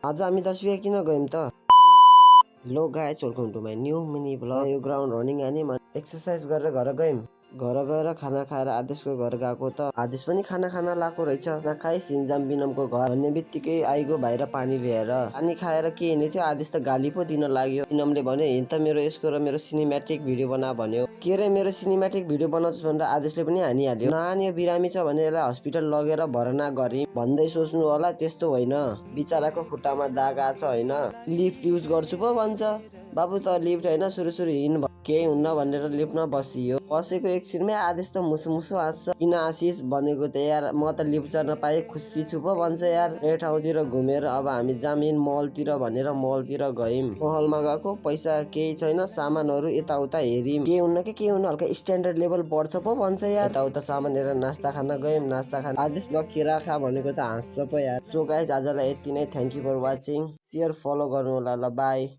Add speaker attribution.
Speaker 1: आज हामी 10 बिहे किन गयौँ त? लो guys, welcome to my new mini vlog. यो ग्राउन्ड रनिङ आने एक्सर्साइज गरेर घर गयौँ। घर गएर खाना खाएर आदेशको घर गएको त आदेश पनि खाना खाना लाएको रहेछ। नखाई सिन्जाम बिनमको घर भन्ने बित्तिकै आइगयो बाहिर पानी लिएर। पानी खाएर के हिँड्ने थियो, आदेश त गाली पो दिन लाग्यो। बिनमले भन्यो हिँड त मेरो यसको र मेरो सिनेमेटिक भिडियो बना भन्यो। के रे मेरो सिनेमेटिक भिडियो बनाउँछु भनेर आदेशले पनि हानिहाल्यो। नहान्यो, बिरामी छ भने यसलाई हस्पिटल लगेर भर्ना गरी भन्दै सोच्नु होला, त्यस्तो होइन। बिचराको खुट्टामा दाग आछ होइन, लिफ्ट युज गर्छु पो भन्छ। बाबु त लिफ्ट होइन, सुरु हिँड, केही हुन्न भनेर लिफ्टमा बसियो। बसेको एकछिनमै आदेश त मुसु हाँस्छ। किन आशिष भनेको त यार, म त लिफ्ट चढ्न पाए खुसी छु पो भन्छ यार। ए ठाउँतिर घुमेर अब हामी जामिन मलतिर भनेर मलतिर गयौँ। महलमा गएको, पैसा केही छैन, सामानहरू यताउता हेर्यौँ। के हुन्न हल्का स्ट्यान्डर्ड लेभल बढ्छ पो भन्छ यार। यताउता सामान हेरेर नास्ता खान गयौँ। नास्ता खान आदेश ल केरा खा भनेको त हाँस्छ पो यार। सो गाइज, आजलाई यति नै। Thank you for watching. Share follow गर्नु होला ल, बाई।